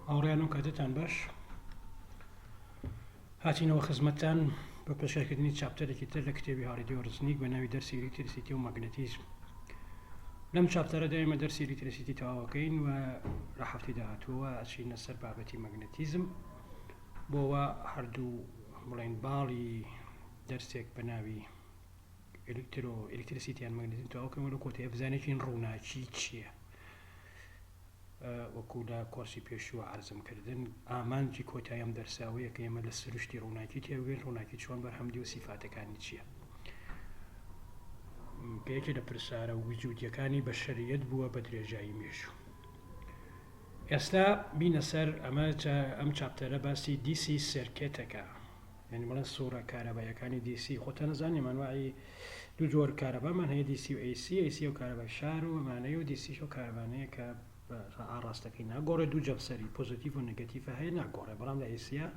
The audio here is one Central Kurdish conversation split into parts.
هاوڕێیانم کاتتان باش هاتینەوە خزمەتتان بە پێشکەشکردنی chapter ێکی تر لە کتێبی هاریدی و ڕزنیک بە ناوی دەرسی ئەلیکتریسیتی و مەگنەتیزم لەم chapter ەدا ئێمە دەرسی ئەلیکتریسیتی تەواوەکەین و لە هەفتی داهاتووە ئەچینە سەر بابەتی مەگنەتیزم بۆوە هەردوو بڵێن باڵی دەرسێک بە ناوی ئەلیکترۆ ئەلیکتریسیتیان مەگنەتیزم تەواوکەمە لە کۆتایی بزانێکین ڕووناکی چییە وەکو لە کۆرسی پێشووە عەرزم کردن، ئامانجی کۆتایی ئەم دەرسە ئەوەیە کە ئێمە لە سروشتی ڕووناکی تێبگەین، ڕووناکی چۆن بەرهەم دێ و سیفاتەکانی چییە؟ کە یەکێ لە پرسیارە وجودیەکانی بەشەریەت بووە بە درێژایی مێژوو. ئێستا بینە سەر ئەمە ئەم chapter ە باسی DC circuit ەکە یعنی بڵێن سوڕە کارەبایەکانی DC خۆتان نەزانین ئەنواعی دوو جۆر کارەبامان هەیە DC و AC AC و کارەبای شار و ئەمانەیە و DC و کارەبانەیە کە ئاڕاستەکەی ناگۆڕێ دوو جەمسەری پۆزیتیڤ و نگەتیفە هەیە ناگۆڕێ بەڵام لە AC ە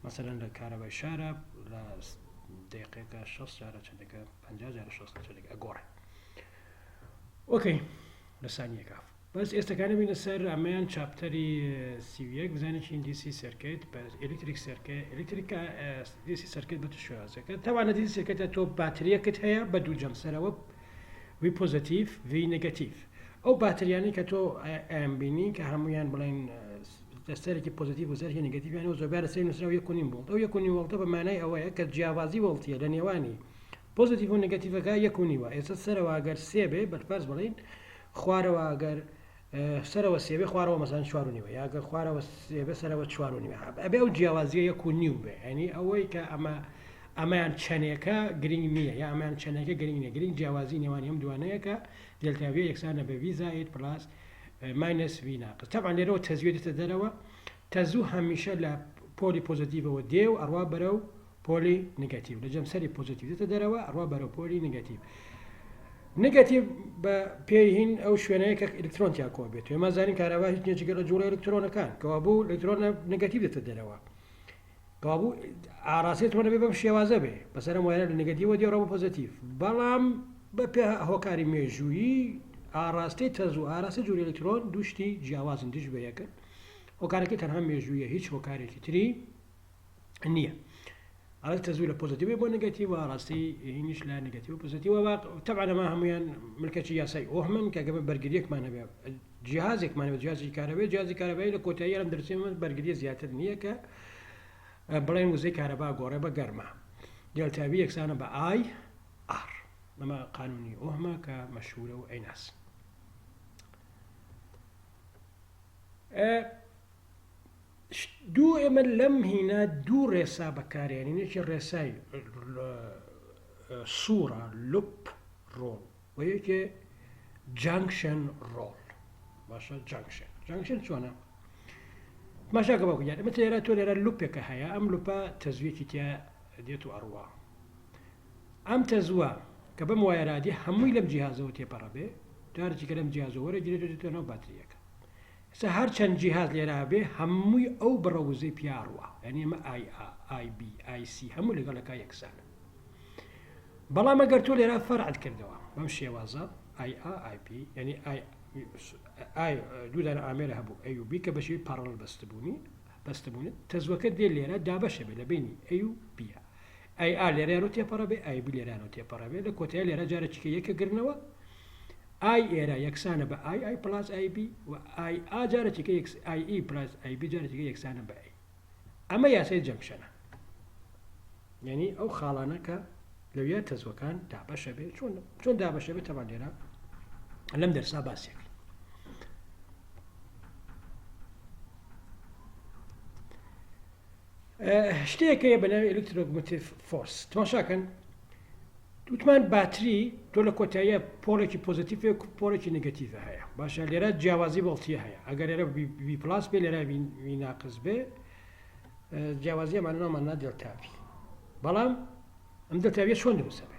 مەسەلەن لە کارەبای شارە لە دقیقەکە 6 جارە چەندەکە 50 جارە 60 چەندێک ئەگۆڕێ okay لە سانیەکە بەس ئێستەکانە بینە سەر ئەمەیان chapter ی 31 بزانین چین DC circuit بەس electric circuit electric DC circuit بە چ شێوازێکە تەوانە DC circuit ە تۆ باتریەکت هەیە بە دوو جەمسەرەوە V پۆزەتیڤ V نگەتیڤ ئەو باتریانەی کە تۆ ئەیان بینی کە هەمویان بڵێن دەستەرێکی پۆزەتیڤ و سەرێکی نگەتیڤیان و زۆربار لەسەری نووسراوە یەک و نیم ڤۆڵت ئەو یەک و نیم ڤۆڵتە بە مانای ئەوەیە کە جیاوازی ڤۆڵتیە لە نێوانی پۆزەتیڤ و نگەتیڤەکە یەک و نیوە ئێستا سەرەوە گەر سێ بێ بەرفەرز بڵین خوارەوە گەر سەرەوە سێ بێ خوارەوە مەسەلەن چوار و نیوە یا گەر خوارەوە سێ بێ سەرەوە چوار و نیوە ئەبێ ئەو جیاوازیە یەک و نیو بێ یعنی ئەوەی کە ئەمە ئەمەیان چەنێکە گرنگ نییە یا ئەمەیان چەنێکە گرنگ نییە گرنگ جیاوازی نێوانی ئەم دوانەیە کە delta V یەکسانە بە V زائد plus minus V ناقص تەبعەن لێرەوە تەزوێ دێتە دەرەوە تەزوو هەمیشە لە پۆلی پۆزەتیڤەوە دێ و ئەڕوا بەرەو پۆلی نگەتیڤ لە جەمسەری پۆزەتیڤ دێتە دەرەوە ئەڕوا بەرەو پۆلی نگەتیڤ نگەتیڤ بە پێی هین ئەو شوێنەیە کە ئەلکترۆن تیا کۆ بێت ئێمە زانین کارەبا هیچ نییە جگە لە جوڵەی ئەلکترۆنەکان کەوابوو ئەلکترۆن نگەتیڤ دێتە دەرەوە کەوابوو ئاراستەی ئەلکترۆن دەبێ بەم شێوازە بێ بەسەر ئەم وایەرە لە نگەتیڤەوە دێ ڕەوە پۆزەتیڤ بەڵام بە پێ هۆکاری مێژوویی ئاراستەی تەزوو ئاراستەی جوڵەی ئەلکترۆن دوو شتی جیاوازن دژ بە یەکن هۆکارەکەی تەنها مێژوویە هیچ هۆکارێکی تری نییە ئەڵێ تەزوو لە پۆزەتیڤ بۆ نگەتیڤ و ڕاستی هینیش لە نگەتیڤ و پۆزەتیڤ و تەبعەن ئەمە هەمویان ملکەچی یاسای ئۆهمن کە گەمە بەرگریەکمان هەبێ جیهازێکمان هەبێ جیهازی کارەبای جیهازی کارەبایی لە کۆتایی ئەم دەرسێ من بەرگریە زیاتر نییە کە بڵێن وزەی کارەبا گۆڕێ بە گەرما delta V یەکسانە بە I R ئەمە قانونی ئۆهمە کە مەشهورە و ئەیناس دوو ئێمە لەم هینە دوو ڕێسا بەکارێنین یەکی ڕێسای سوورە loop rule و یەکێ junction rule باشە junction junction چۆنە ماشاکە بە گیان ئەمە لێرە تۆ لێرە loop ێکە هەیە ئەم loop ە تەزویەکی تیا دێت و ئەڕوا ئەم تەزوە کە بەم وایەرادی هەمووی لەم جیهازەوە تێپەڕە بێ جارێکی کە لەم جیهازەوە وەرەگیرێت و دێتەوە ناو باتریەکە ئێستا هەر چەند جیهاز لێرە هەبێ هەمووی ئەو بڕە وزەی پیا ئەڕوا یانی ئەمە I A I B I C هەموو لەگەڵەکە یەکسانە بەڵام ئەگەر تۆ لێرە فەرعت کردەوە بەم شێوازە I A I B یعنی I ئای دوو دانە ئامێرە هەبوو A و B کە بەشی parallel بەستبوونی بەستبوون تەزوەکە دێ لێرە دابەشە بێ لە بینی A و B ە I A لێرەیان تێپەڕە بێ I B لێرانەوە تێپەڕە بێ لە کۆتایی لێرە جارێکیکە یەکە گرنەوە I ئێرە یەکسانە بە I A plus I B و I A جارێکیکە یەکس I A plus I B جارێکیکە یەکسانە بە A ئەمە یاسای junction ە یعنی ئەو خاڵانە کە لەویا تەزوەکان دابەشە بێ چۆن چۆن دابەشە بێت تەبان لێرە لەم دەرسا باسێک شتێک هەیە بە ناوی electromotive force تماشاکەن وتمان باتری تۆ لە کۆتاییە پۆڵێکی پۆزیتیف و پۆڵێکی نگەتیڤ هەیە باشە لێرە جیاوازی ڤۆڵتیە هەیە ئەگەر لێرە V plus بێ لێرە V ناقس بێ جیاوازی ئەمانە ناومان نا delta V بەڵام ئەم delta V یە چۆن دروستە بێ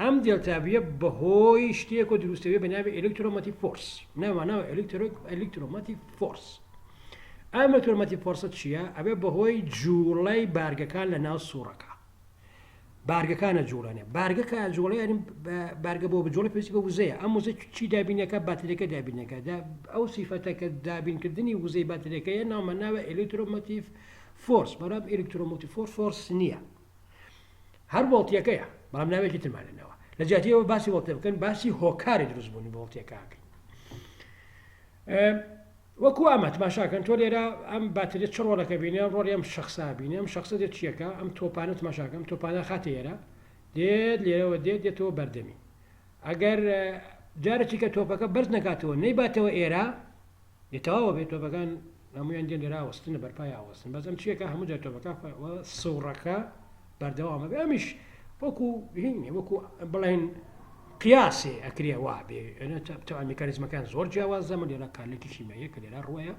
ئەم delta V یە بەهۆی شتێک و دروستەوێ بە ناوی electromotive force ناواناوە electromotive force ئەم electromotive force ە چییە ئەبێ بەهۆی جوڵەی بارگەکان لە ناو سوڕەکە. بارگەکانە جوڵێنێ بارگە کە جوڵێ یانی بارگە بۆ بجوڵێ پێویستی بە وزەیە ئەم وزە چی دابینەکە باتریەکە دابینەکە ئەو سیفەتە کە دابینکردنی وزەی باتریەکەیە ناومان ناوە electromotive force بەڵام electromotive force force نییە هەر ڤۆڵتیەکەیە بەڵام ناوێکی ترمان لێناوە لە جیاتیەوە باسی ڤۆڵتێ بکەن باسی هۆکاری دروستبوونی ڤۆڵتیەکەکەین وەکو ئەمە تماشاکەن تۆ لێرە ئەم باتریە چ ڕۆڵەکە بینێ ئەم ڕۆڵی ئەم شخصا بینێ ئەم شخصە دێت چیەکە ئەم تۆپانە تماشاکە ئەم تۆپانە خاتە ئێرە دێت لێرەوە دێت دێتەوە بەردەمی ئەگەر جارێکی کە تۆپەکە بەرز نەکاتەوە نەیباتەوە ئێرە دێ تەواوە بێت تۆپەکان هەمویان دێن لێرە ئاوەستن بەرپای ئاوەستن بەس ئەم چیەکە هەموو جار تۆپەکە سوڕەکە بەردەوامە بێ ئەمیش وەکو هینێ وەکو بڵێن قیاسێ ئەکرێ وا بێ تەوان میکانیزمەکان زۆر جیاوازە من لێرە کارلێکی شیماییە کە لێرە ڕوەیە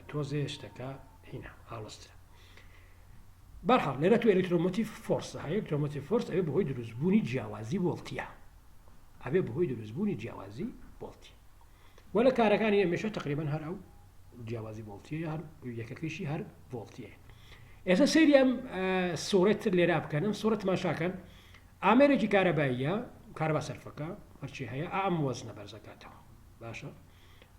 تۆزێ شتەکە هینا ئاڵۆزترە بەرحاڵ لێرە تو electromotive force هەیە electromotive force ئەوێ بەهۆی دروستبوونی جیاوازی ڤۆڵتیە ئەبێ بەهۆی دروستبوونی جیاوازی ڤۆڵتی وە لە کارەکانی ئەمێشە تقریبا هەر ئەو جیاوازی ڤۆڵتیە هەر یەکەکەیشی هەر ڤۆڵتیە ئێستا سەیری ئەم سوڕێت تر لێرا بکەن ئەم سوڕە تماشاکەن ئامێرێکی کارەباییە کارەبا سەرفەکە هەرچی هەیە ئەم وەزنە بەرزەکاتەوە باشە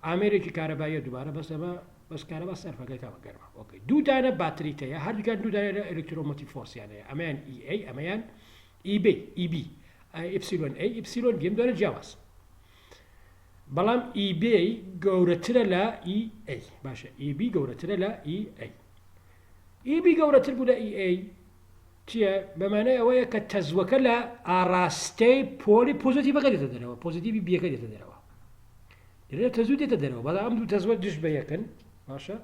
ئامێرێکی کارەباییە دووبارە بەس ئەمە بەس کارەبا سەرفەکەی کە گەرمە okay دوو دانە باتریت هەیە هەردووکیان دوو دانە electromotive force یان هەیە ئەمەیان E A ئەمەیان E B E B epsilon A epsilon B ئەم دوانە جیاواز بەڵام E B گەورەترە لە E A باشە E B گەورەترە لە E A E B گەورەتر بوو لە E A چییە؟ بەمانای ئەوەیە کە تەزوەکە لە ئاراستەی pole ی positive ەکە دێتە دەرەوە positive ی B یەکە دێتە دەرەوە لێرە تەزوو دێتە دەرەوە بەڵام ئەم دوو تەزوە دژ بە یەکن باشە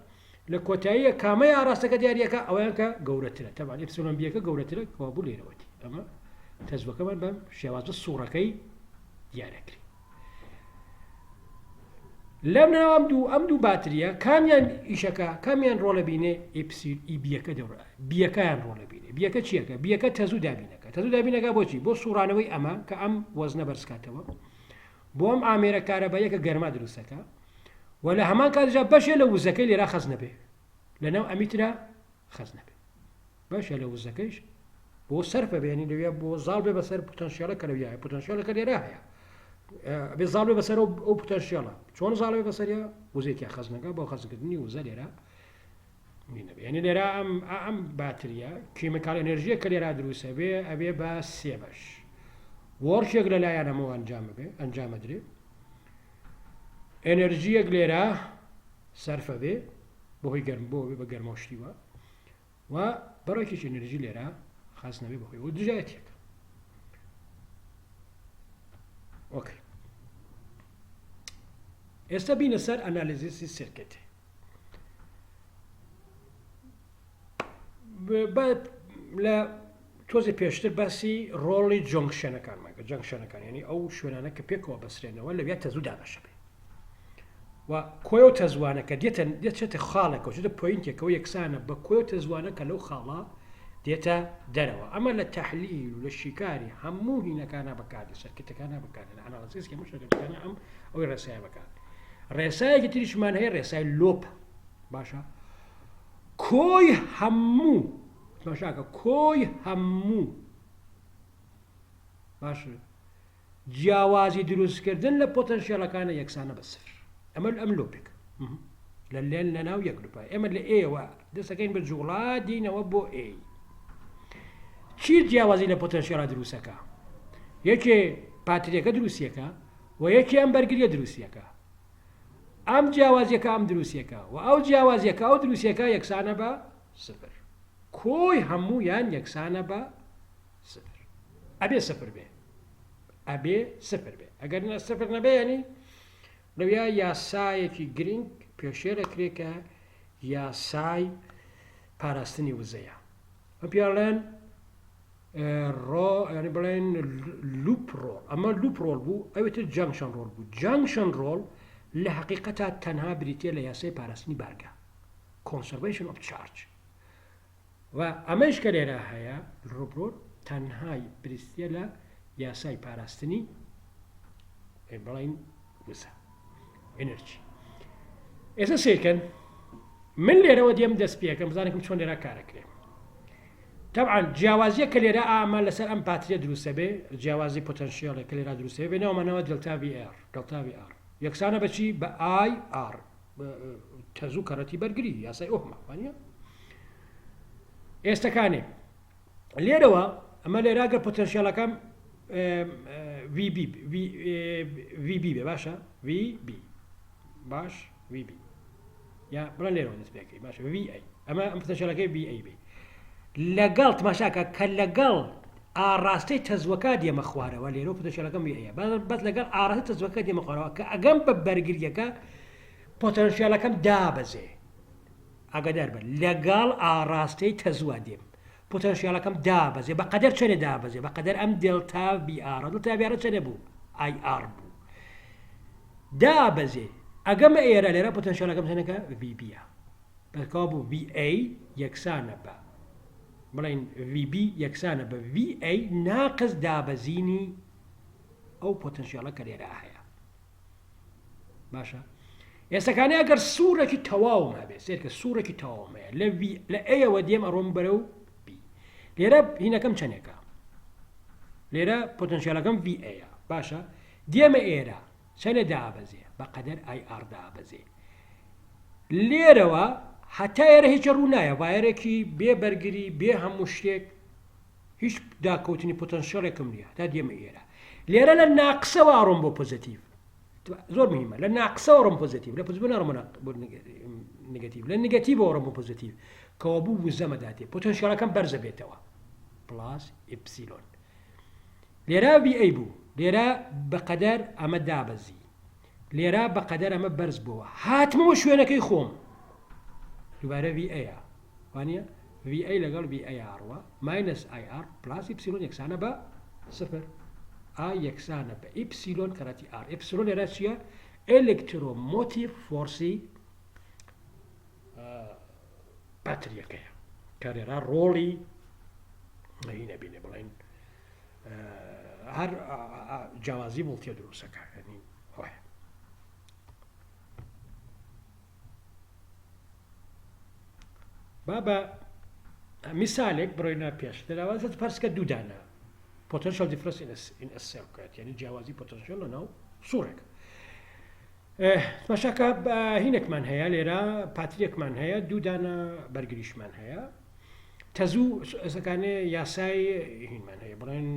لە کۆتاییە کامەی ئاراستەکە دیارەکە ئەویان کە گەورەترە تەبان epsilon B یەکە گەورەترە کەوا بوو لێرەوەتی ئەمە تەزوەکەمان بەم شێوازە سوڕەکەی دیارەکرێ لەم ناو ئەم دوو ئەم دوو باتریە کامیان ئیشەکە کامیان ڕۆڵە بینێ ئیپسیل ئی بیەکە دەورە بیەکەیان ڕۆڵە بینێ بیەکە چیەکە بیەکە تەزوو دابینەکە تەزوو دابینەکە بۆچی بۆ سوڕانەوەی ئەمە کە ئەم وەزنە بەرزکاتەوە بۆ ئەم ئامێرە کارەباییەکە گەرما دروستەکە و لە هەمان کاتژا بەشێ لە وزەکەی لێرا خەز نەبێ لە ناو ئەمیترا خەز نەبێ باشە لە وزەکەیش بۆ سەرفە بێنی لەوێ بۆ زاڵ بێ بەسەر پتەنسیالە کە لەویایە پتەنسیالەکە لێرە هەیە ئەبێ زاڵ بێ بەسەر ئەو پتەنسیالە چۆن زاڵ بێ بەسەریا وزەی تیا خەزنەکە بۆ خەزنکردنی وزە لێرە یعنی لێرە ئەم ئەم باتریە chemical energy یە کە لێرا دروستە بێ ئەبێ بە سێ بەش work ێک لەلایەن ئەمەوە ئەنجام بێ ئەنجامەدرێ ئەنەرژیەک لێرە سەرفە بێ بەهۆی گەرم بۆ بە گەرمەوە شتیوە و بەڕێکیش ئەنەرژی لێرە خاس نەبێ بەهۆی ئەو دژایەتیەکە okay ئێستا بینە سەر analysis ی circuit لە تۆزێ پێشتر باسی ڕۆڵی junction ەکانمان کە junction ەکان ینی ئەو شوێنانە کە پێکەوە بەسرێنەوە لەویا تەزوو دابەشە بێ و کۆی ئەو تەزوانە کە دێتە دێتێتە خاڵێکەوە چێتە point ێکەوە یەکسانە بە کۆی ئەو تەزوانە کە لەو خاڵە دێتە دەرەوە ئەمە لە تەحلیل و لە شیکاری هەموو هینەکانە بەکاردێت circuit ەکانە بەکاردێت لە analysis هەموو circuit ەکانە ئەم ئەوی ڕێسایە بەکار ڕێسایەکی تریشمان هەیە ڕێسای loop باشە کۆی هەموو تماشاکە کۆی هەموو باشە جیاوازی دروستکردن لە پۆتەنسیەلەکانە یەکسانە بە سفر ئەمە ئەم loop ێک لە لێن لە ناو یەک loop ە ئێمە لە A وە دەستەکەین بە جوڵا دینەوە بۆ A چی جیاوازی لە پۆتەنسیەلە دروستەکە یەکێ پاتریەکە دروستیەکە و یەکێ ئەم بەرگریە دروستیەکە ئەم جیاوازیەکە ئەم دروستیەکە و ئەو جیاوازیەکە ئەو دروستیەکە یەکسانە بە سفر کۆی هەموویان یەکسانە بە سفر ئەبێ سفر بێ ئەبێ سفر بێ ئەگەر نە سفر نەبێ ینی لەویا یاسایەکی گرنگ پێشێلەکرێ کە یاسای پاراستنی وزەیە ئەم پیاڵێن ڕۆ ینی بڵێن loop rule ئەمە loop rule بوو ئەوێتر junction rule بوو junction rule لە حقیقەتا تەنها بریتە لە یاسای پاراستنی بارگە conservation of charge و ئەمەیش کە لێرە هەیە loop rule تەنهای بریتیە لە یاسای پاراستنی بڵین وزە ئەنرجی ئێستا سیرکەن من لێرەوە دێم دەست پێەکەم بزانێکم چۆن لێرە کارەکرێ. تەبعەن جیاوازیە کە لێرە ئامە لەسەر ئەم پاتریە دروستە بێ جیاوازی potential ێک کە لێرا دروستە بێ ناومانەوە delta V R delta V R یەکسانە بەچی بە I R تەزوو کەڕەتی بەرگری یاسای ئۆهمە وانە ئێستەکانێ لێرەوە ئەمە لێرا گەر potential ەکەم VB VB بێ باشە VB باش VB یا بڵێن لێرەوە دەست پێکەی باشە VA ئەمە ئەم potential ەکەی VA بێ لەگەڵ تماشاکە کە لەگەڵ ئاڕاستەی تەزوەکە دێمە خوارەوە لێرە potential ەکەم VA بەس لەگەڵ ئاڕاستەی تەزوەکە دێمە خوارەوە کە ئەگەم بە بەرگریەکە potential ەکەم دابەزێ ئاگادار بە لەگەڵ ئاڕاستەی تەزوە دێم potential ەکەم دابەزێ بە قەدەر چەنێ دابەزێ بە قەدەر ئەم delta V R ە delta V R ە چەنێ بوو I R بوو دابەزێ ئەگەمە ئێرە لێرە potential ەکەم چەنێکە VB یە بەکەوا بوو VA یەکسانە بە بڵێن VB یەکسانە بە VA ناقس دابەزینی ئەو potential ە کە لێرە هەیە باشە ئێستاکانێ ئەگەر سوڕێکی تەواوم هەبێ سێرکە سوڕێکی تەواوم هەیە لە V لە A ەوە دێم ئەڕۆم بەرەو B لێرە هینەکەم چەندێکە لێرە potential ەکەم VA یە باشە دێمە ئێرە چەنێ دابەزێ بە قەدەر I R دابەزێ لێرەوە هەتا ئێرە هیچ ڕوونایە wire ێکی بێ بەرگری بێ هەموو شتێک هیچ داکەوتنی potential ێکم نییە تا دێمە ئێرە لێرە لە ناقسەوە ئەڕۆم بۆ positive زۆر مهمە لە ناقسەوە ڕۆم positive لە positive ناڕۆم بۆ negative لە negative ەوە ڕۆم بۆ positive کەەوە بوو وزەمە داتێ potential ەکەم بەرزە بێتەوە plus epsilon لێرە VA بوو لێرە بەقەدەر ئەمە دابەزی لێرە بەقەدەر ئەمە بەرز بووە هاتمەوە شوێنەکەی خۆم دووبارە VA یە وانە VA لەگەڵ VA ئاڕوە minus I R plus epsilon یەکسانە بە سفر I یەکسانە بە epsilon کەرەتی R epsilon لێرە چییە electromotive force ی پاتریەکەیە کە لێرە ڕۆڵی هی نەبینێ بڵێن هەر جیاوازی ڤۆڵتیە دروستەکە ینی هۆیە با بە میسالێک بڕۆینە پێش دەراوازت پەرسکە دوودانە potential difference in a circuit یعنی جیاوازی potential لە ناو سوڕێک تماشاکە هینێکمان هەیە لێرە پاتریەکمان هەیە دوو دانە بەرگریشمان هەیە تەزوو ئەسەکانێ یاسای هینمان هەیە بڵێن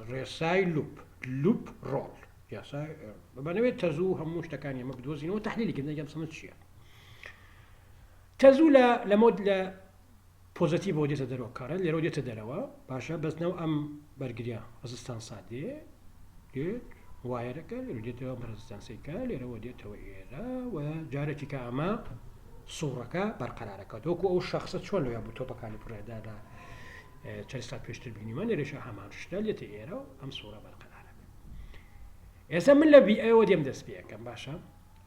ڕێسای loop loop rule یاسای بەنەوێت تەزوو هەموو شتەکانی ئەمە بدۆزینەوە تحلیلی کردن گەم سەمە چییە تەزوو لە لە mode لە positive ەوە دێتە دەرەوە current لێرەوە دێتە دەرەوە باشە بەس ناو ئەم بەرگریە resistance ا دێ دێت wire ەکە لێرە دێتەوە ئەم resistance ەی کە لێرەوە دێتەوە ئێرە و جارێکی کە ئەمە سوڕەکە بەرقەرارەکە وەکو ئەو شخصە چۆن لەویا بوو تۆپەکانی پڕێدا لە چەند سات پێشتر بینیمان لێرەشە هەمان شتە لێتە ئێرە و ئەم سوڕە بەرقەرارە ئێستا من لە VA ەوە دێم دەست پێەکەم باشە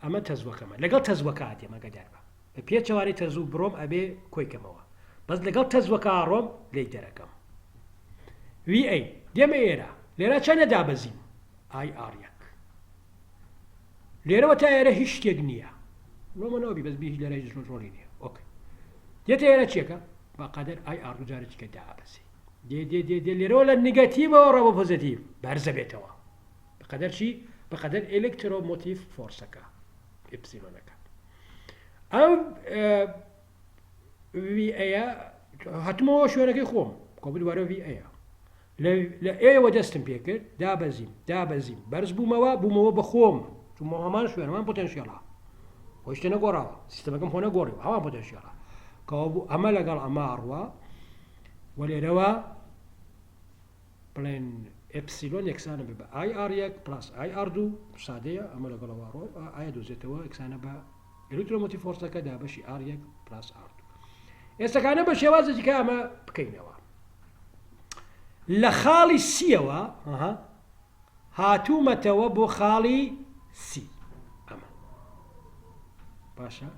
ئەمە تەزوەکەمە لەگەڵ تەزوەکە دێم ئەگەدار بە بە پێچەوانەی تەزوو بڕۆم ئەبێ کۆی کەمەوە بەس لەگەڵ تەزوەکە ئاڕۆم لێی دەرەکەم VA دێمە ئێرە لێرە چەنە دابەزیم I R یەک لێرەوە تا ئێرە هیچ شتێک نییە ڕۆمەنەوە بی بەس بی هیچ لێرە هیچ ڕۆڵی نییە okay دێتە ئێرە چیەکە بە قەدەر I R دوو جارێکیکە دابەزی دێ دێ دێ دێ لێرەوە لە negative ەوە ڕە بۆ positive بەرزە بێتەوە بەقەدەر چی بەقەدەر electromotive force ەکە epsilon ەکە ئەم VA یە هاتمەوە شوێنەکەی خۆم کۆ دووبارە VA یە لە ئێوە دەستم پێکرد دابەزیم دابەزیم بەرز بوومەوە بوومەوە بە خۆم چوومەوە هەمان شوێن هەمان potential ە خۆی شتێ نەگۆڕاوە سیستەمەکەم خۆ نەگۆڕیوە هەمان potential ە کەوا بوو ئەمە لەگەڵ ئەمە ئەڕوا و لێرەوە بڵێن epsilon یەکسانە بە I R یەک plus I R دوو سادەیە ئەمە لەگەڵەوە ڕۆ ئایا دۆزێتەوە یەکسانە بە electromotive force ەکە دابەشی R یەک plus R دوو ئێستەکانە بە شێوازێکی کە ئەمە بکەینەوە لە خاڵی C یەوە هاتوومەتەوە بۆ خاڵی C ئەمە باشە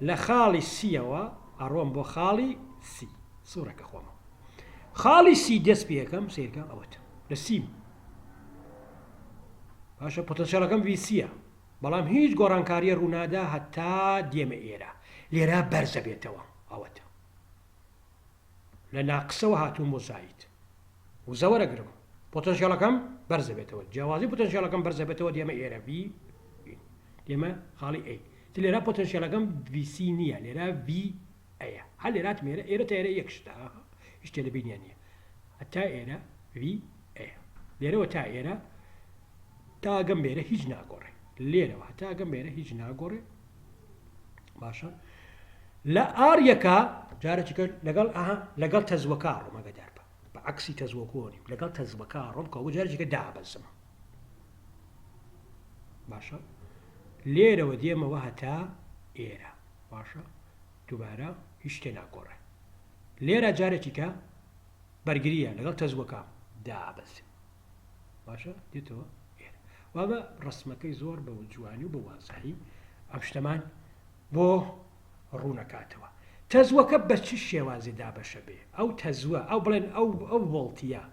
لە خاڵی C یەوە ئەڕۆم بۆ خاڵی C سوورەکە خۆمە خاڵی C دەست پێەکەم سیرکە ئەوەت لە C م باشە potential ەکەم VC یە بەڵام هیچ گۆڕانکاریە ڕوونادا هەتا دێمە ئێرە لێرە بەرزە بێتەوە ئەوەتە. لە ناقسەوە هاتووم بۆ زاید وزە وەرەگرم پۆتەنسیەڵەکەم بەرزەبێتەوە جیاوازی پۆتەنسیەڵەکەم بەرزەبێتەوە دێمە ئێرە V دێمە خاڵی A تر لێرە پۆتەنسیەڵەکەم VC نییە لێرە V ئەیە هەر لێرات مێرە ئێرە تا ئێرە یەک شتە هیچ شتێ لە بینیان نییە هەتا ئێرە V ئەیە لێرەوە تا ئێرە تاگەم بێرە هیچ ناگۆڕێ لێرەوە هەتاگەم بێرە هیچ ناگۆڕێ باشە لە R یەکە جارێکی کە لەگەڵ ئەها لەگەڵ تەزوەکە ڕۆم ئەگەدار بە بە عەکسی تەزوەکۆنیم لەگەڵ تەزوەکە ڕۆم کە بۆ جارێکی کە دابەزم باشە لێرەوە دێمەوە هەتا ئێرە باشە دووبارە هیچ شتێ ناگۆڕێ لێرە جارێکی کە بەرگریە لەگەڵ تەزوەکە دابەزم باشە دێتەوە ئێرە وابە ڕسمەکەی زۆر بە جوانی و بە وازحی ئەم شتەمان بۆ ڕوونەکاتەوە تەزوەکە بە چ شێوازی دابەشە بێ ئەو تەزوە ئەو بڵێن ئەو ئەو ڤۆڵتیە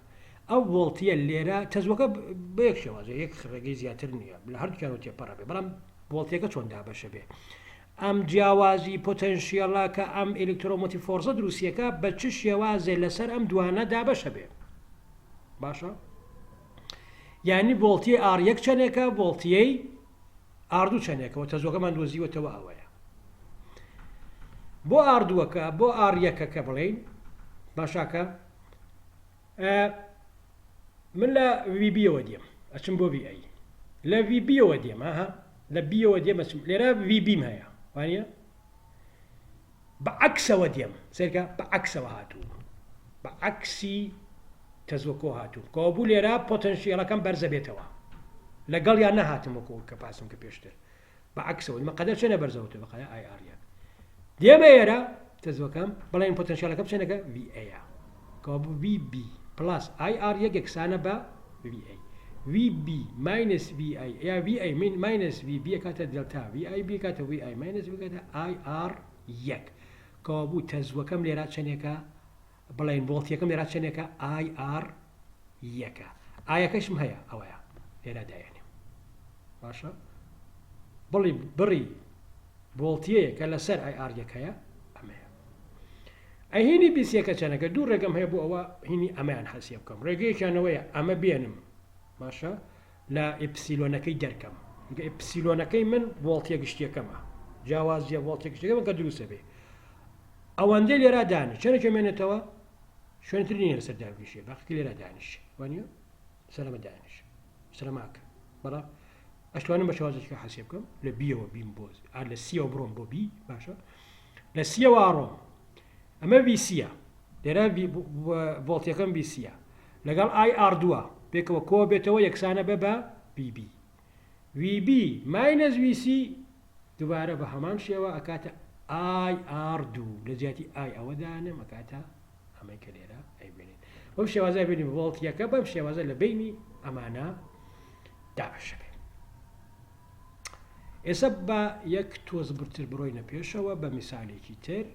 ئەو ڤۆڵتیە لێرە تەزوەکە بە یەک شێوازە یەک ڕێگەی زیاتر نییە لە هەردووکیان تێپەڕە بێ بەڵام ڤۆڵتیەکە چۆن دابەشە بێ ئەم جیاوازی پۆتەنشیەڵە کە ئەم electromotive force ە دروستیەکە بە چ شێوازێ لەسەر ئەم دوانە دابەشە بێ باشە یعنی ڤۆڵتی R یەک چەندێکە ڤۆڵتیەی R دوو چەندێکەوە تەزوەکەمان دۆزیوەتەوە ئەوەیە بۆ R دووەکە بۆ R یەکەکە بڵین باشاکە من لە VB یەوە دێم ئەچم بۆ VA لە VB یەوە دێم ها لە B یەوە دێم ئەچم لێرە VB م هەیە وانە بە عەکسەوە دێم سەیرکە بە عەکسەوە هاتووم بە عەکسی تەزوەکۆ هاتووم کەوابوو لێرە پۆتەنسیەڵەکەم بەرزە بێتەوە لەگەڵیان نەهاتم وەکو کە باسم کە پێشتر بە عەکسەوە مە قەدەر چەنە بەرزەوەتە بە قەدەر I R یەک دێمە ئێرە تەزوەکەم بڵێن پۆتەنسیەڵەکەم چەنەکە VA یە کەوابوو VB plus I R یەک یەکسانە بە VA VB minus VA یا VA minus VB ئەکاتە delta VIB کاتە VA minus V کاتە I R یەک کەوابوو تەزوەکەم لێرا چەندێکە بڵێن ڤۆڵتیەکەم لێرا چەندێکە I R یەکە I یەکەشم هەیە ئەوەیە لێرا دایێنێم باشە بڵی بڕی ڤۆڵتیەیە کە لەسەر I R یەک هەیە ئەمەیە ئەی هینی بیسیەکە چەنەکە دوو ڕێگەم هەیە بۆ ئەوە هینی ئەمەیان حەسیە بکەم ڕێگەیەکیانەوەیە ئەمە بێنم باشە لە ئپسیلۆنەکەی دەرکەم چونکە ئپسیلۆنەکەی من ڤۆڵتیە گشتیەکەمە جیاوازیە ڤۆڵتیە گشتیەکە من کە دروستە بێ ئەوەندەی لێرا دانیش چەنێک مێنێتەوە شوێنتر نییە لەسەر دابنیشێ باقی لێرا دانیش وانە سەرمە دانیش سەرماکە بەڵام ئەشتوانم بە شێوازێکی حەسێ بکەم لە بیەوە بیم بۆ ئار لە سیەوە بڕۆم بۆ بی باشە لە سیەوە ئاڕۆم ئەمە ڤیسیە لێرە ڤۆڵتیەکەم ڤیسیە لەگەڵ I R دووە پێکەوە کۆ بێتەوە یەکسانە بە بە VB VB minus VC دووبارە بە هەمان شێوە ئەکاتە I R دوو لە جیاتی I ئەوە دانێم ئەکاتە ئەمەی کە لێرە ئەیبینین بەم شێوازە بینی ڤۆڵتیەکە بەم شێوازە لە بینی ئەمانە دابەشە بێ ئێستا بە یەک تۆز برتر بڕۆینە پێشەوە بە میسالێکی تر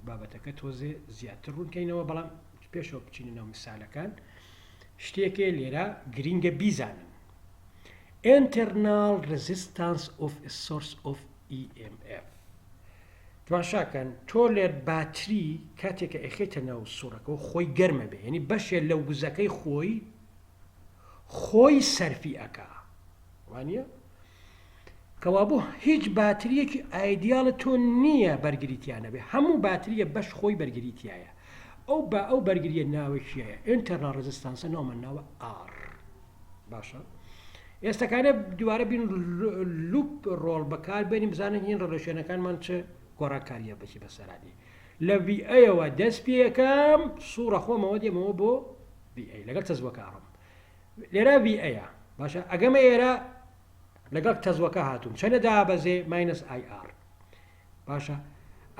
بابەتەکە تۆزێ زیاتر ڕوونکەینەوە بەڵام پێشەوە بچینە ناو میسالەکان شتێکێ لێرە گرینگە بیزانن Internal Resistance of a Source of EMF تماشاکەن تۆ لێر باتری کاتێک کە ئەخێتە ناو سوڕەکەەوە خۆی گەرمە بێ یعنی بەشێ لە وزەکەی خۆی خۆی سەرفی ئەکا وانە کەوابوو هیچ باتریەکی ئایدیاڵت تۆ نییە بەرگری تیا نەبێ هەموو باتریە بەش خۆی بەرگری تایە ئەو بە ئەو بەرگریە ناوەکیەیە internal resistance ە ناومان ناوە R باشە ئێستاکانە دووارە بین loop rule بەکار بێنین بزانن هین relation ەکانمان چ گۆڕانکاریە بەچی بەسەرادی لە VA ەوە دەست پێەکەم سوڕە خۆمەوە دێمەوە بۆ VA لەگەڵ تەزوەکارم لێرە VA یە باشە ئەگەمە ئێرە لەگەڵ تەزوەکە هاتووم چەنە دابەزێ minus I R باشە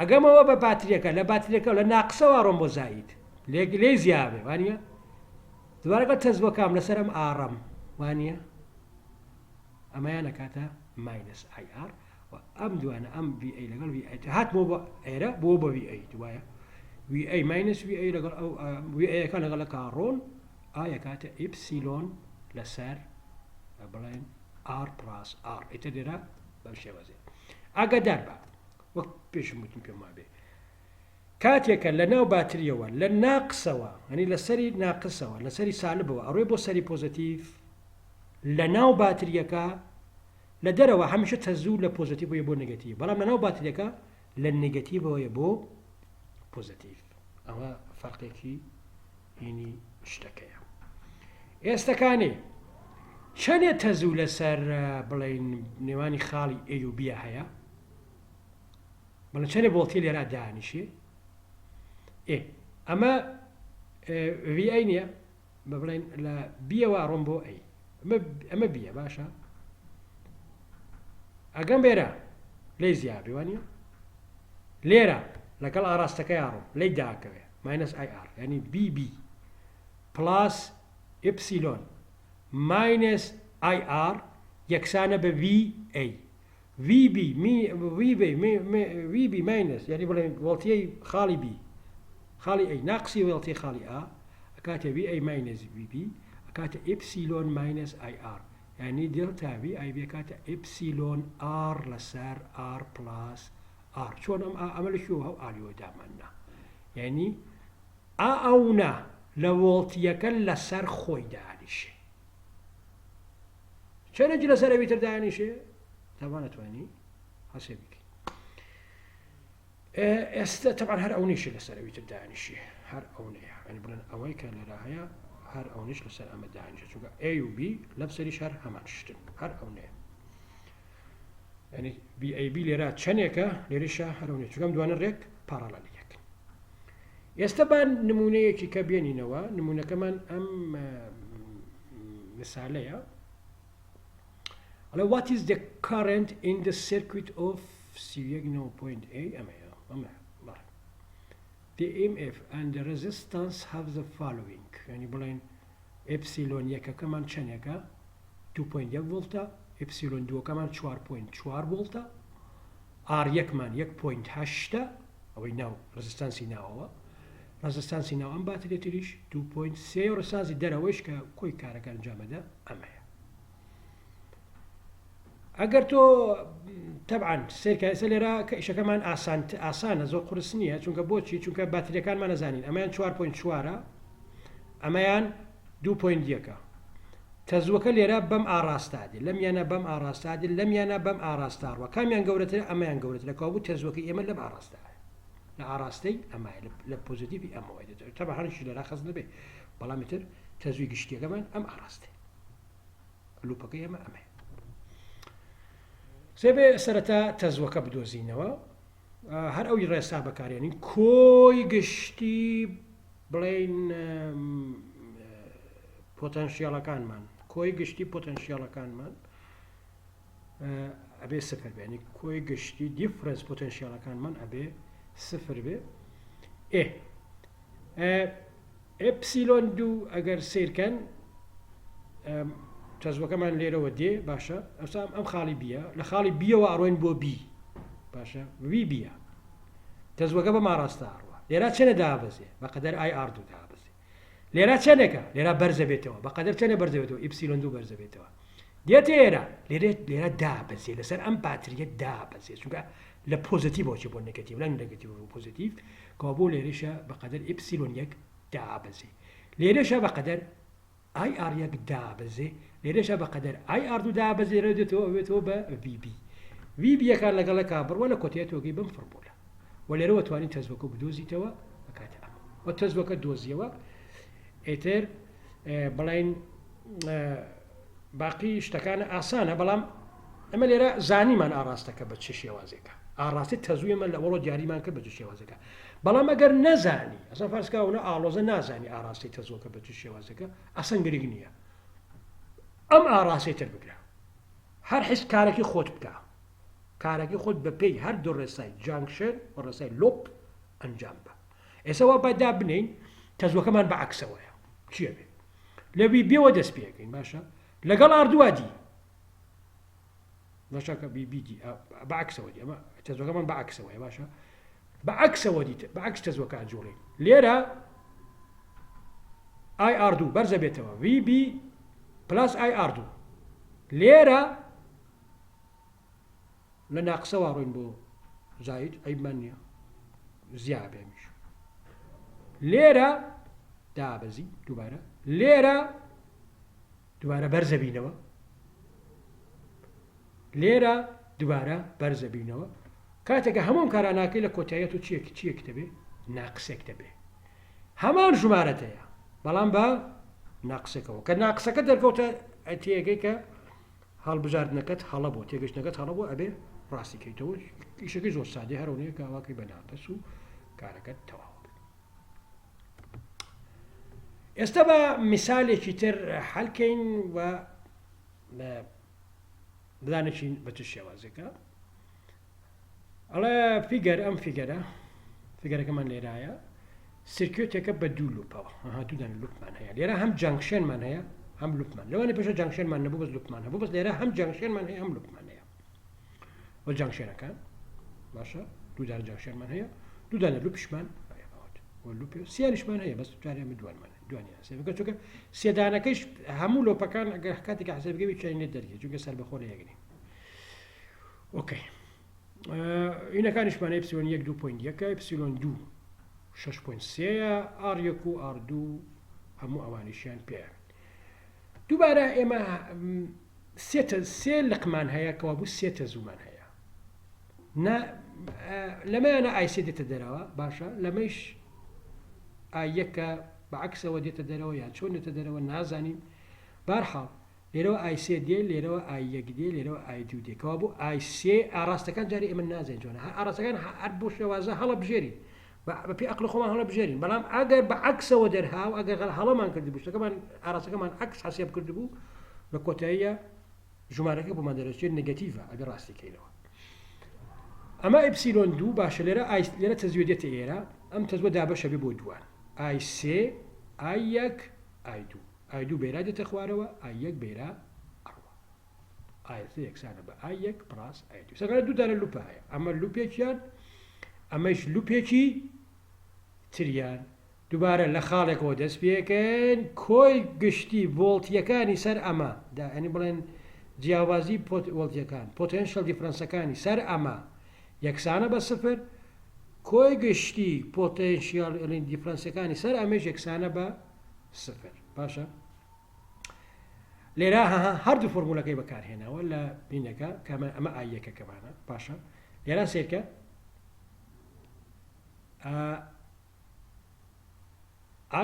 ئەگەمەوە بە باتریەکە لە باتریەکە لە ناقسەوە ڕۆم بۆ زاید لێک لێ زیابێ وانە دوارەکە تەزوەکام لەسەر ئەم R ەم وانە ئەمەیان ئەکاتە minus I R و ئەم دوانە ئەم VA لەگەڵ VA هاتمەوە بۆ ئێرە بۆ بە VA دوایە VA minus VA لەگەڵ ئەو VA ەکە لەگەڵ کاڕۆن I ئەکاتە ئیپسیلۆن لەسەر بڵێن R plus R ئیتر لێرە بەم شێوازێ ئاگادار بە وەک پێشم وتم پێم وابێ. کاتێکە لە ناو باتریەوە لە ناقسەوە یانی لە سەری ناقسەوە لە سەری سالبەوە ئەڕۆی بۆ سەری پۆزەتیڤ لە ناو باتریەکە لە دەرەوە هەمیشە تەزوو لە پۆزەتیڤەوە بۆ نگەتیڤ بەڵام لە ناو باتریەکە لە نگەتیڤەوەیە بۆ پۆزەتیڤ ئەوە فەرقێکی هینی شتەکەیە ئێستەکانێ چەنێ تەزوو لەسەر بڵین نێوانی خاڵی A و B هەیە بەڵێ چەنێ ڤۆڵتی لێرا دانیشێ ئێ ئەمە VA نییە بە بڵێن لە بیەوە ئەڕۆم بۆ ئەی ئەمە بیە باشە ئەگەم بێرە لی زیابێ وانە لێرە لەگەڵ ئاراستەکەی ئاڕۆم لی داکەوێ minus I R ینی VB plus epsilon minus I R یەکسانە بە VA VB می VB می می VB minus یعنی بڵێن ڤۆڵتیەی خاڵی B خاڵی A ناقسی ڤۆڵتی خاڵی A ئەکاتە VA minus VB ئەکاتە epsilon minus I R یعنی delta VAB ئەکاتە epsilon R لەسەر R plus R چۆن ئەم ئا ئەمە لە کوێوە هەو ئالیەوە داماننا یعنی ئا ئەونا لە ڤۆڵتیەکە لەسەر خۆی دانیشێ چەنێکی لەسەر ئەوی تر دانیشێ تاوان نەتوانی حەسێ بکەی ئێستا تەبعەن هەر ئەو نیشی لەسەر ئەوی تر دانیشێ هەر ئەو نەیە ئەنی بڵێن ئەوەی کە لێرا هەیە هەر ئەو نیش لەسەر ئەمە دانیشە چونکە A و B لەم سەریش هەر هەمان شتن هەر ئەو نەیە ینی VAB لێرە چەندێکە لێرەشە هەر ئەو نیە چونکە دوانە ڕێک parallel یەک ئێستا با نمونەیەکی کە بێنینەوە نمونەکەمان ئەم مثالەیە ئەڵێ what is the current in the circuit of 31 9.A ئەمەیە ئەمە بەڵێ the EMF and the resistance have the following ینی بڵێن ئپسیلۆن یەکەکەمان چەندێکە 2.1 ڤۆڵتە ئپسیلۆن دووەکەمان 4.4 ڤۆڵتە R یەکمان 1.8 ئەوەی ناو resistance ی ناوەوە resistance ی ناو ئەم باتریە تریش 2.3 و resistance ی دەرەوەیش کە کۆی کارەکە ئەنجامەدا ئەمەیە ئەگەر تۆ تەبعەن سێرکە ئێستا لێرە کە ئیشەکەمان ئاسان ئاسانە زۆر قورس نییە چونکە بۆچی چونکە باتریەکانمان نەزانین ئەمەیان 4.4 ئەمەیان 2.1 تەزووەکە لێرە بەم ئاڕاستە دێ لەمیانە بەم ئاڕاستە دێ لەمیانە بەم ئاڕاستە ڕوە کامیان گەورەترە ئەمەیان گەورەترە کەوابوو تەزووەکەی ئێمە لەم ئاڕاستایە لە ئاڕاستەی ئەمایە لە positive ی ئەمەوە دێت تەبعەن هەرچی لێرە خەست نەبێ بەڵام ئیتر تەزووی گشتیەکەمان ئەم ئاڕاستەیە loop ەکەی ئێمە ئەمەیە سێبێ سەرەتا تەزوەکە بدۆزینەوە هەر ئەوی ڕێسا بەکارێنین کۆی گشتی بڵێین پۆتەنسیەڵەکانمان کۆی گشتی پۆتەنسیەڵەکانمان ئەبێ سفر بێنی کۆی گشتی difference potential ەکانمان ئەبێ سفر بێ ئێ ئێپسیلۆن دوو ئەگەر سیرکەن تەزوەکەمان لێرەوە دێ باشە ئەسام ئەم خاڵی بیە لە خاڵی بیەوە ئەڕۆین بۆ B باشە VB یە تەزوەکە بەم ئاڕاستە ئەڕوا لێرا چەنە دابەزێ بەقەدەر I R دوو دابەزێ لێرا چەنێکە لێرا بەرزە بێتەوە بەقەدەر چەنە بەرزە بێتەوە ئیپسیلۆن دوو بەرزە بێتەوە دێتە ئێرە لێرە لێرە دابەزێ لەسەر ئەم باتریە دابەزێ چونکە لە positive ەوە چێ بۆ negative لە negative بۆ positive کەوا بۆ لێرەشە بەقەدەر ئیپسیلۆن یەک دابەزێ لێرەشە بەقەدەر I R یەک دابەزێ لێرەشا بە قەدەر I R دوو دابەزێ لێرە دێتەوە ئەبێتەوە بە VB VB یەکان لەگەڵەکا بڕوە لە کۆتایی تۆگەی بەم فڕمۆلە و لێرەوە توانی تەزوەکە بدۆزیتەوە ئەکاتە ئەمە و تەزوەکە دۆزیەوە ئیتر بڵین باقی شتەکان ئاسانە بەڵام ئەمە لێرە زانیمان ئاراستەکە بە چ شێوازێکە ئاڕاستی تەزووی ئێمە لە وەڵۆ دیاریمان کرد بە چ شێوازێکە بەڵام ئەگەر نەزانی ئەسان فەرزکە ئەونە ئاڵۆزە نازانی ئاراستەی تەزووەکە بە چ شێوازێکە ئەسەن گرنگ نییە ئەم ئاراستەی تر بگرە هەر حیز کارەکەی خۆت بکە کارەکەی خۆت بەپێی هەر دوو ڕێسای junction و ڕێسای loop ئەنجام بە ئێستا وا با دابنێین تەزووەکەمان بە عەکسەوەیە چییە بێ لە VB ەوە دەست پێەکەین باشە لەگەڵ R دووا دی باشە کە VB دی بە عەکسەوە دی ئەمە تەزوەکەمان بە عەکسەوەیە باشە بە عەکسەوە دیت بە عەکس تەزوەکە ئەجوڵێین لێرە I R دوو بەرزە بێتەوە VB plus I R دوو لێرە لە ناقسەوە ڕۆین بۆ زاید عیبمان نییە. زیا بێمیش لێرە دابەزی دووبارە لێرە دووبارە بەرزەبینەوە لێرە دووبارە بەرزەبینەوە کاتێکە هەموو کاراناکەی لە کۆتاییەت و چیەک چیەک دەبێ ناقسێک دەبێ هەمان ژمارەت هەیە بەڵام بە ناقسێکەوە کە ناقسەکە دەرکەوتە تێگەی کە هەڵبژاردنەکەت هەڵە بوو تێگەشتنەکەت هەڵە بوو ئەبێ ڕاستی کەیتەوە ئیشەکەی زۆر سادەی هەرەوەیە کە ئەوەکەی بە ناقس و کارەکەت تەواو ئێستا بە میسالێکی تر حەلکەین و بزانێکین بە چ شێوازێکە ئەڵێ figure ئەم figure ە figure ەکەمان لێرایە circuit ێکە بە دوو loop ەوە ئەها دوو دانە loop مان هەیە لێرە هەم junction مان هەیە هەم loop مان لەوانێ پێشە junction مان نەبوو بەس loop مان هەبوو بەس لێرە هەم junction مان هەیە هەم loop مان هەیە و junction ەکان باشە دوو دانە junction مان هەیە دوو دانە loop یشمان هەیە و loop سیانیشمان هەیە بەس جارێ من دوانمان دوانیان سێ بکە چونکە سێدانەکەیش هەموو loop ەکان ئەگەر کاتێک حساب بکەی چێن لێ دەرگێ چونکە سەربەخۆ لە یەک نین okay ئینەکانیشمان epsilon یەک دوو point یەکە epsilon دوو شەش point سێیە R یەک و R دوو هەموو ئەوانیشیان پێ دووبارە ئێمە سێتە سێ لقمان هەیە کەوا بوو سێ تەزوومان هەیە نا لەمەیانە I سێ دێتە دەرەوە باشە لەمەیش I یەکە بەعکسەوە دێتە دەرەوە یان چۆن دێتە دەرەوە نازانین بارحاڵ لێرەوە I سێ دێ لێرەوە I یەک دێ لێرەوە I دوو دێ کەوابوو I سێ ئاڕاستەکان جارێ ئێمە نازانین چۆنە هەر ئاڕاستەکان هەر بۆ شێوازە هەڵەبژێرین بە پێی ئەقڵی خۆمان هەڵەبژێرین بەڵام ئەگەر بە عەکسەوە دەرهاو ئەگەر هەڵەمان کردبوو شتەکەمان ئاڕاستەکەمان عەکس حەسێب کردبوو لە کۆتاییە ژمارەکە بۆمان دەرەچێت negative ە ئەبێ ڕاستی کەینەوە ئەمە ئیپسیلۆن دوو باشە لێرە I لێرە تەزوێ دێتە ئێرە ئەم تەزوە دابەشە بێ بۆ دووان I سێ I یەک I دوو I دوو بێرا دێتە خوارەوە I یەک بێرا ئەڕوا. I سێ یەکسانە بە I یەک plus I دوو. سەگەرە دوو دانە loop ە هەیە. ئەمە loop ێکیان ئەمەش loop ێکی تریان. دووبارە لە خاڵێکەوە دەست پێکەین کۆی گشتی ڤۆڵتیەکانی سەر ئەمە دا ئەنی بڵێن جیاوازی پۆت ڤۆڵتیەکان potential difference ەکانی سەر ئەمە یەکسانە بە سفر کۆی گشتی potential difference ەکانی سەر ئەمەش یەکسانە بە سفر باشە لێرە هەردوو فۆرمولەکەی بەکارهێناوە لە بینەکە کەمە ئەمە I یەکەکەمانە باشە لێرە سێرکە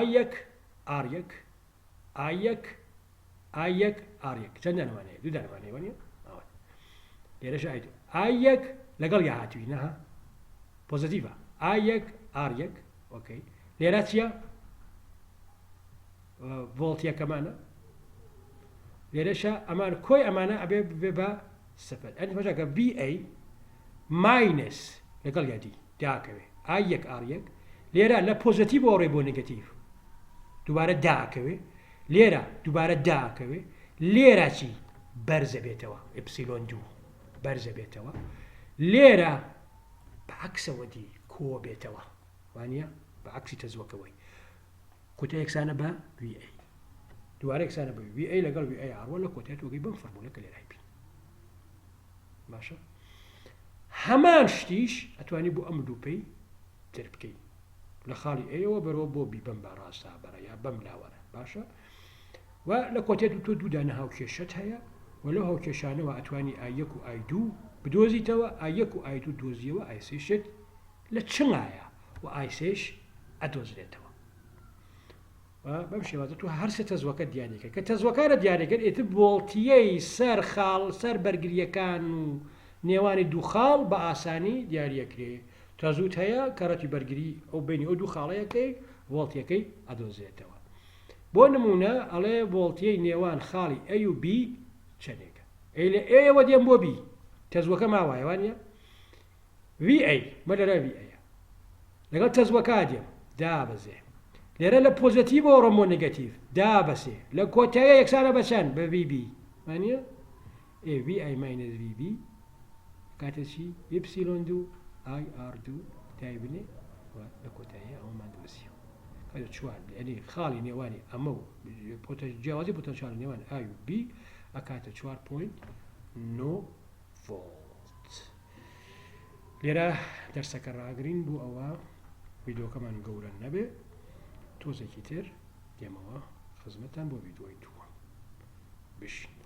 I یەک R یەک I یەک I یەک R یەک چەند دانەمان هەیە دوو دانەمان هەیە وانە لێرەش I دوو I یەک لەگەڵ یا هاتووی نەها positive ە I یەک R یەک okay لێرە چییە ڤۆڵتیەکەمانە لێرەشە ئەمان کۆی ئەمانە ئەبێ بێ بە سفر ئەنی مەشاکە VA minus لەگەڵ یادی داکەوێ I یەک R یەک لێرە لە positive ڕێ بۆ negative دووبارە داکەوێ لێرە دووبارە داکەوێ لێرە چی بەرزە بێتەوە ئپسیلۆن دوو بەرزە بێتەوە لێرە بە عەکسەوە دی کۆ بێتەوە وانە بە عەکسی تەزوەکەوەی کۆتا یەکسانە بە VA دووارە یەکسانە بە VA لەگەڵ VA ئاڕوە لە کۆتای تۆگەی بەم فەرموولە کە لێرای بین باشە هەمان شتیش ئەتوانی بۆ ئەم loop ەی تر بکەین لە خاڵی A ەوە بەرەوە بۆ B بەم بە ڕاستە بەرە یا بەم لاوەرە باشە و لە کۆتێت تۆ دوو دانە هاوکێشەت هەیە و لەو هاوکێشانەوە ئەتوانی I یەک و I دوو بدۆزیتەوە I یەک و I دوو دۆزیەوە I سێشت لە چڵایە و I سێش ئەدۆزرێتەوە و بەم شێوازە تۆ هەر سێ تەزوەکە دیاریکە کە تەزوەکانە دیاریکرد ئیتر ڤۆڵتیەی سەر خاڵ سەر بەرگریەکان و نێوانی دوو خاڵ بە ئاسانی دیاریەکرێ تەزووت هەیە کەڕەتی بەرگری ئەو بینی ئەو دوو خاڵەیەکەی ڤۆڵتیەکەی ئەدۆزرێتەوە بۆ نمونە ئەڵێ ڤۆڵتیەی نێوان خاڵی A و B چەندێکە ئەی لە A ەوە دێم بۆ B تەزوەکە ماوایە وانە VA مە لێرە VA لەگەڵ تەزوەکە دێم دابەزێ لێرە لە positive ەوە ڕۆم بۆ negative دابەسێ لە کۆتاییە یەکسانە بە چەند بە VB وانە ئێ VA minus VB کاتە چی ئیپسیلۆن دوو I R دوو دایبنێ و لە کۆتایی ئەومان دۆزیەوە کاتە چوار یعنی خاڵی نێوانی ئەمە و جیاوازی پۆتەنسیالی نێوان A و B ئەکاتە 4.9 ڤۆڵت. لێرە دەرسەکە ڕاگرین بۆ ئەوە. ڤیدۆکەمان گەورە نەبێ تۆزێکی تر دێمەوە خزمەتتان بۆ ڤیدۆی دووەم. بژین.